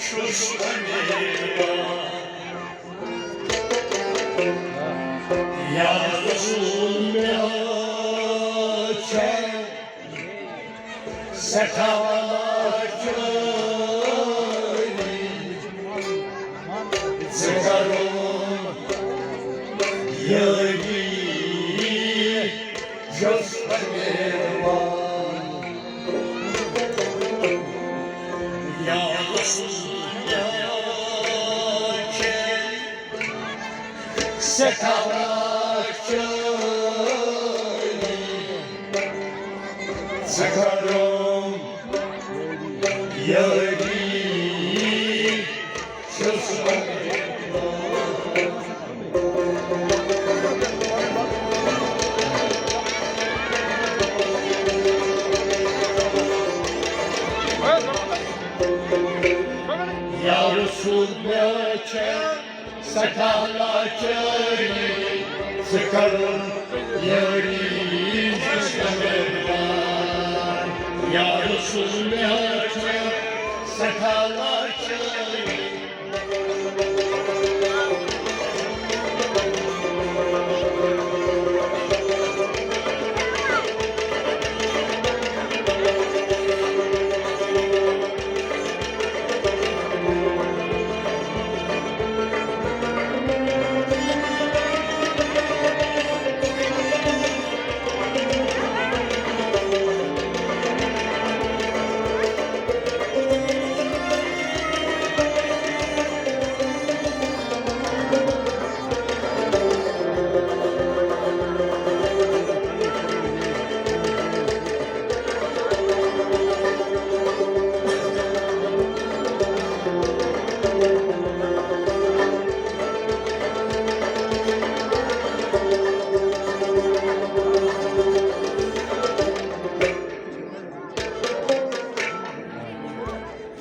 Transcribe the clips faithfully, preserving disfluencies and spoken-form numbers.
چھُس امیٖر۔ یا رسول، مےٚ چھےٚ سٮ۪ٹھاہ لاچٲری، ژٕ کرُن یٲری، چھُس بہٕ مہربان۔ یا رسول، مےٚ چھےٚ سٮ۪ٹھاہ لاچٲری، ژٕ کرُن یٲری، چھُس بہٕ یا رسول، مےٚ چھےٚ سٮ۪ٹھاہ لاچٲری، ژٕ کرُن یٲری، چھُس بہٕ مہربان۔ یا رسول، مےٚ چھےٚ سٮ۪ٹھاہ لاچٲری۔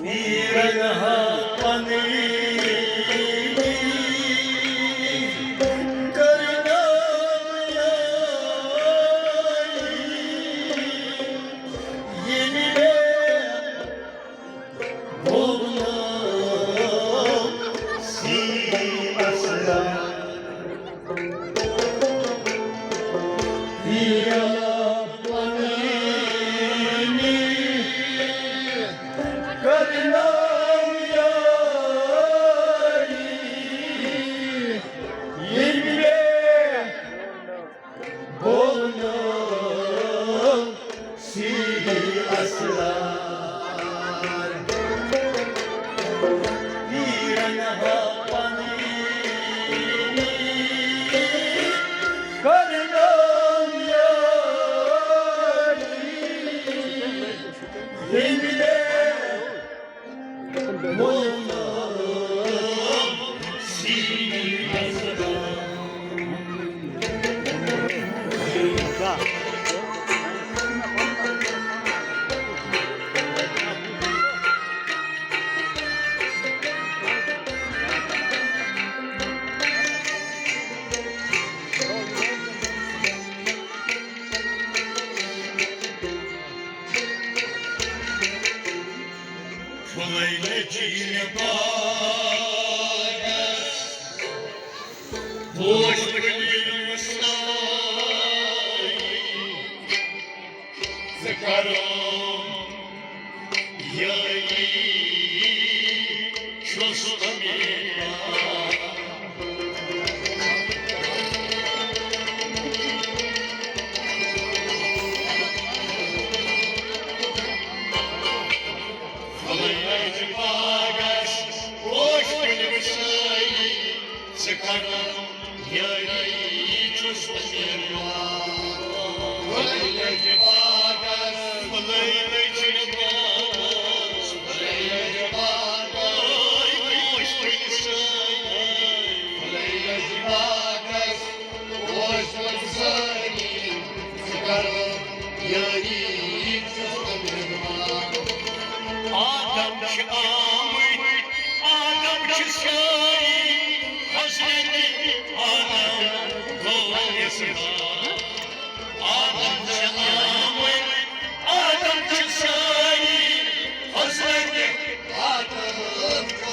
پیرن ہا پننی کرناو یاری، ییٚمہِ مےٚ ووٚنمو سی اصغر۔ پیرن پننی کرناو یاری، ییٚمہِ مےٚ بولو سیدھی اسرار۔ پیرن ہا پننی کرناو یاری، ییٚمہِ مےٚ پھُلے لٔجِن باغس، پوش کُلٮ۪ن سٲری، ژٕ کرو یٲری، چھُس امیٖر۔ پھُلے لٔجِن باغس، پوش کُلٮ۪ن سٲری، ژٕ کرو یٲری، چھُس امیٖر۔ پھُلے لٔجِن باغس، پھُلے لٔجِن باغس، پھُلے لٔجِن باغس، پوش کُلٮ۪ن سٲری، پھُلے لٔجِن باغس۔ اوس نہٕ سٲری، ژٕ کرو یٲری، چھُس امیٖر۔ آدم چھِ آمٕتۍ، آدم چھِ سٲری، حضرت آدم گوٚو اِسلام۔ آدم چھِ آمٕتۍ، آدم چھِ سٲری، حضرت آدم۔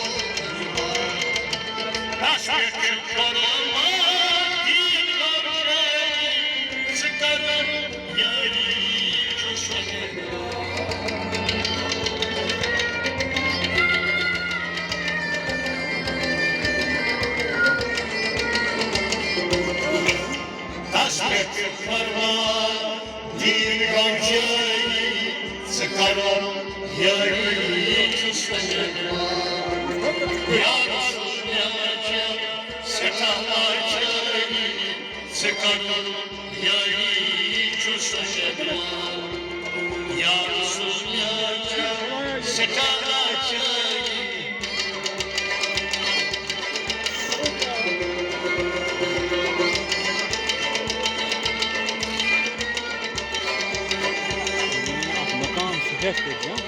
یا رسول، مےٚ چھےٚ سٮ۪ٹھاہ لاچٲری، ژٕ کَرُن یٲری چھُس نہٕ دِوان۔ یا رسول، مےٚ چھےٚ سٮ۪ٹھاہ لاچٲری۔ اکھ مقام چھُ ہیٚتھ تٔتھۍ، ہاں۔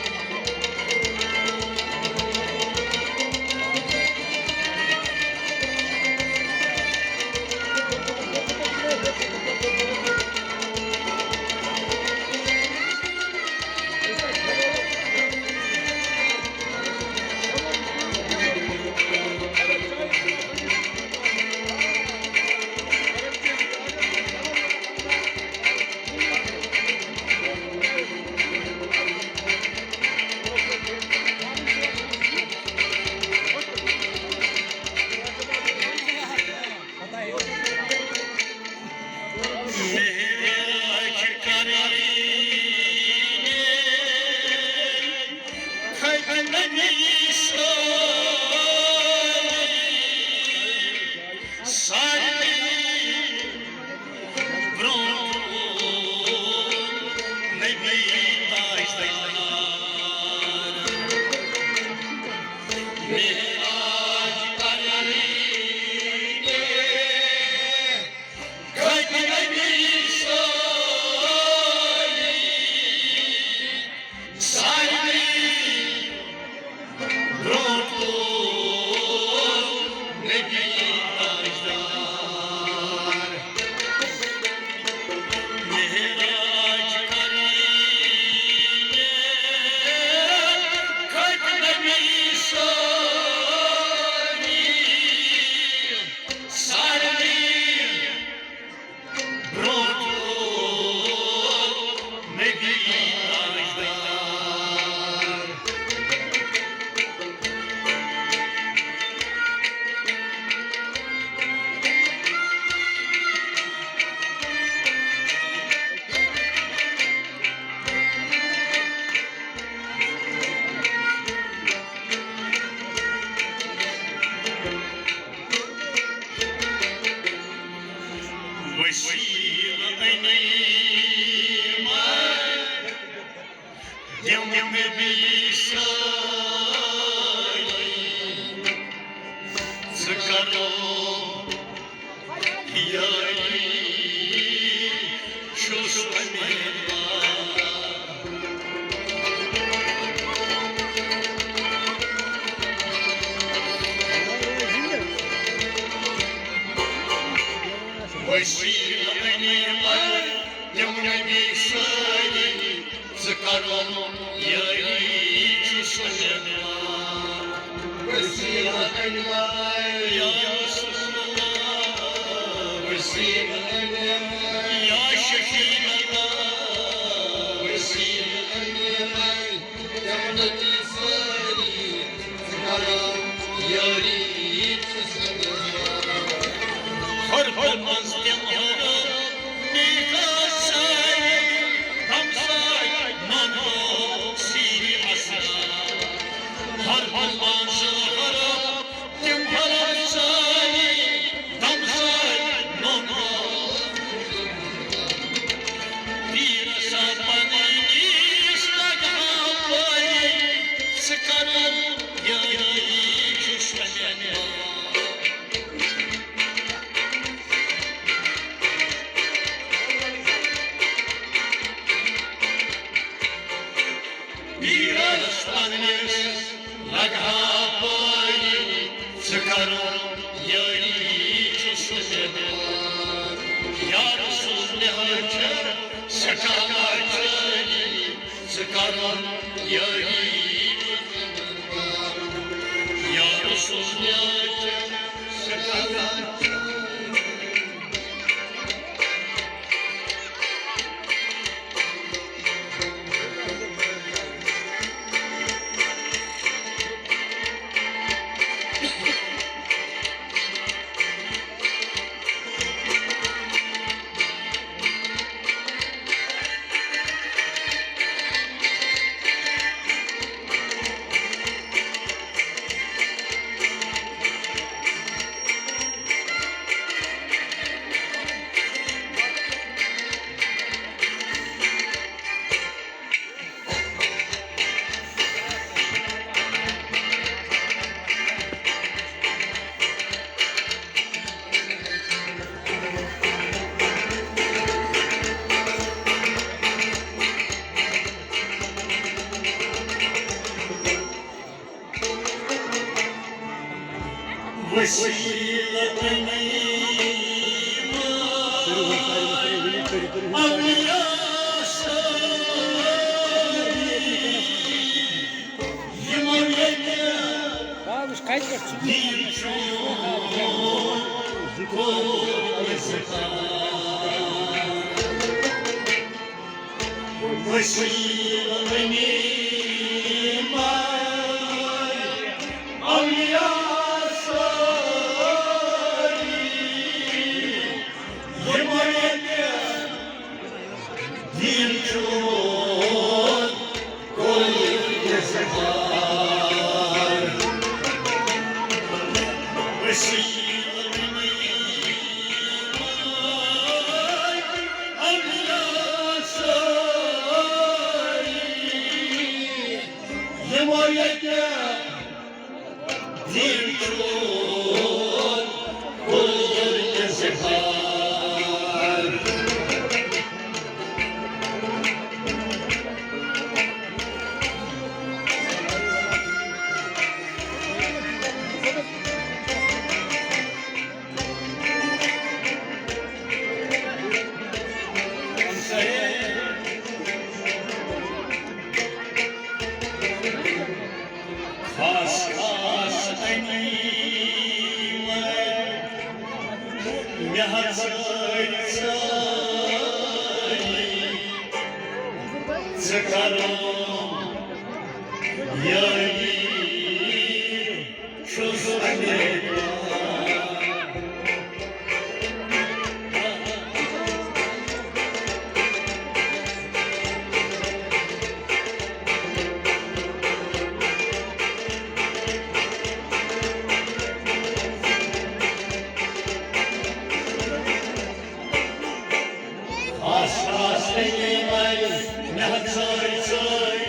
معراج کرنے کھٔتۍ نبی سٲری، سارنٕے برونٛہہ نبی تاجدار۔ معراج کرنے کھٔتۍ نبی سٲری، سارنٕے برونٛہہ نبی تاجدار۔ معراج کرنے کھٔتۍ نبی سٲری، سارنٕے برونٛہہ نبی تاجدار۔ وسیلہٕ أنۍ مےٚ تِم نبی سٲری، ژٕ کرو یٲری چھُس امیدوار۔ وسیلہٕ أنۍ مےٚ تِم نبی سٲری، ژٕ کرو یٲری چھُس امیدوار۔ وسیلہٕ أنۍ مےٚ یا رسول اللہ، وسیلہٕ أنۍ مےٚ یا شفیع اللہ، وسیلہٕ أنۍ مےٚ تِم نبی سٲری، ژٕ کرو یٲری چھُس امیدوار۔ ہر ہر منٛز تِم ہر میٖٹھا سارے، ہمساے منگو سیری اسرار۔ ہر ہر منٛز ہر تِم ہر سارے، ہمساے منگو۔ پیٖر صٲبن ییٖژ لگہٕ ہا پٲری، ژٕ کرُن یٲری چھُس امیدوار۔ پیٖرس پننِس لگہٕ ہا پٲری، ژٕ کرُن یٲری چھُس امیدوار۔ یا رسول، مےٚ چھےٚ سٮ۪ٹھاہ لاچٲری، ژٕ کرُن یٲری چھُس امیدوار۔ یا رسول، مےٚ چھےٚ سٮ۪ٹھاہ لاچٲری۔ وسیلہ تمیم اولیاء ساری۔ یِمو ییٚتہِ دین چھُ کوٚرمُت اظہار۔ وسیلہ تمیم اولیاء ساری، یِمو ییٚتہِ دین چھُ کوٚرمُت اظہار۔ وسیلہ تمیم اولیاء ساری، یِمو ییٚتہِ دین چھُ کوٚرمُت اظہار۔ خاص خاص تمیم مےٚ ہژٲے ژٲے ژٕ کرم یٲری چھُس اَمے۔ آس آس تیٚلے مَرِ مےٚ ژٲرۍ ژٲرۍ،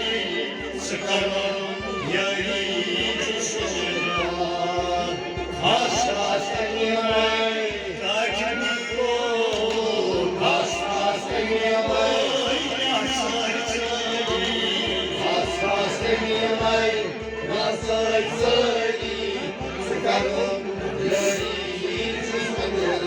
ژٕ کَرو یٲری چھُس وَنان۔ آس آس تیٚلے مَرِ تاج نوٗر، آس آس تیٚلے مَرِ مےٚ ژٲرۍ ژٲرۍ، آس آس تیٚلے مَرِ مےٚ ژٲرۍ ژٲرۍ، ژٕ کَرو یٲری چھُس وَنان۔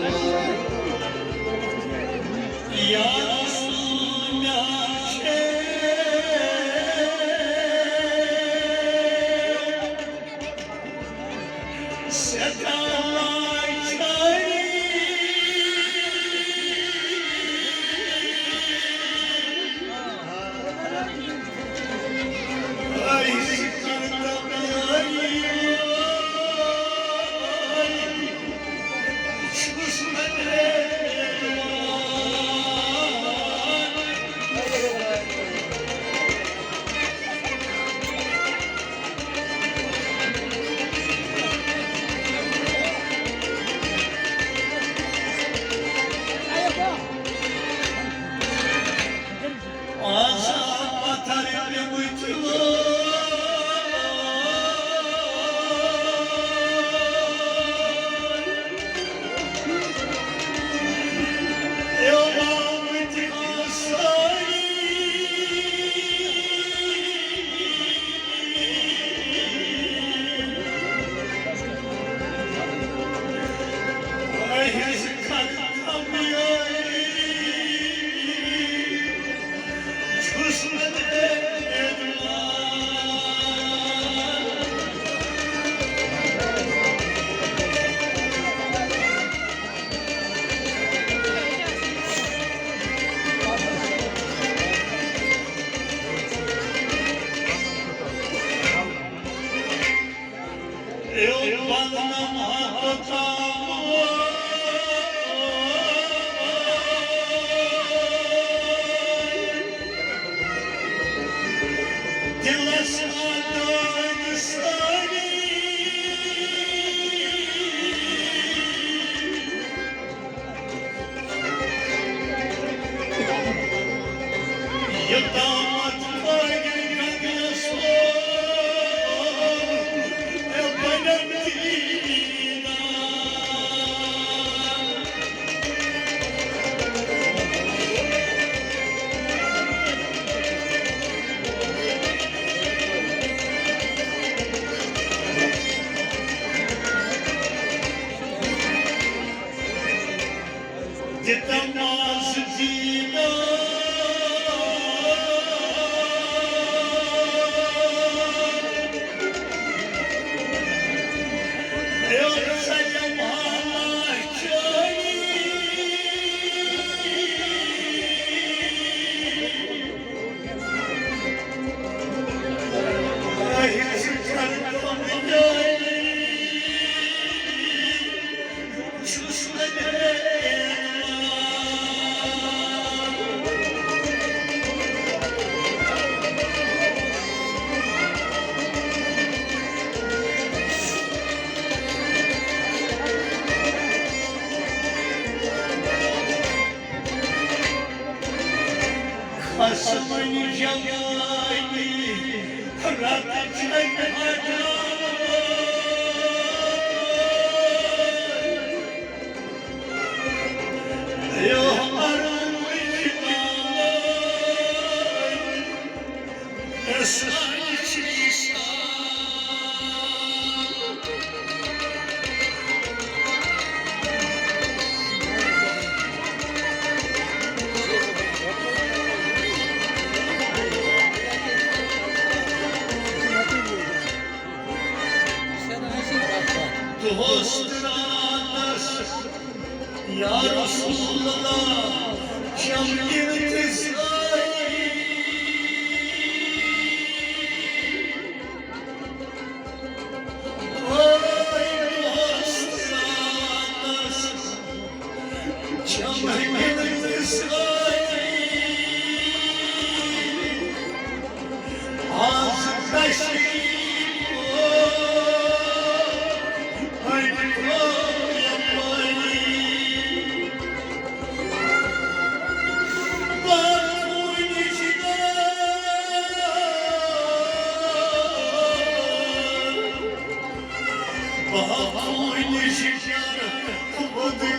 ہوسٹ راتس یا رسول اللہ، چم انتظاری۔ اوے ہوسٹ راتس، چم انتظاری۔ آز تشریف أنۍ یپٲری۔ بہٕ ہا کُنہِ جگہ، بہٕ ہا کُنہِ جگہ، بہٕ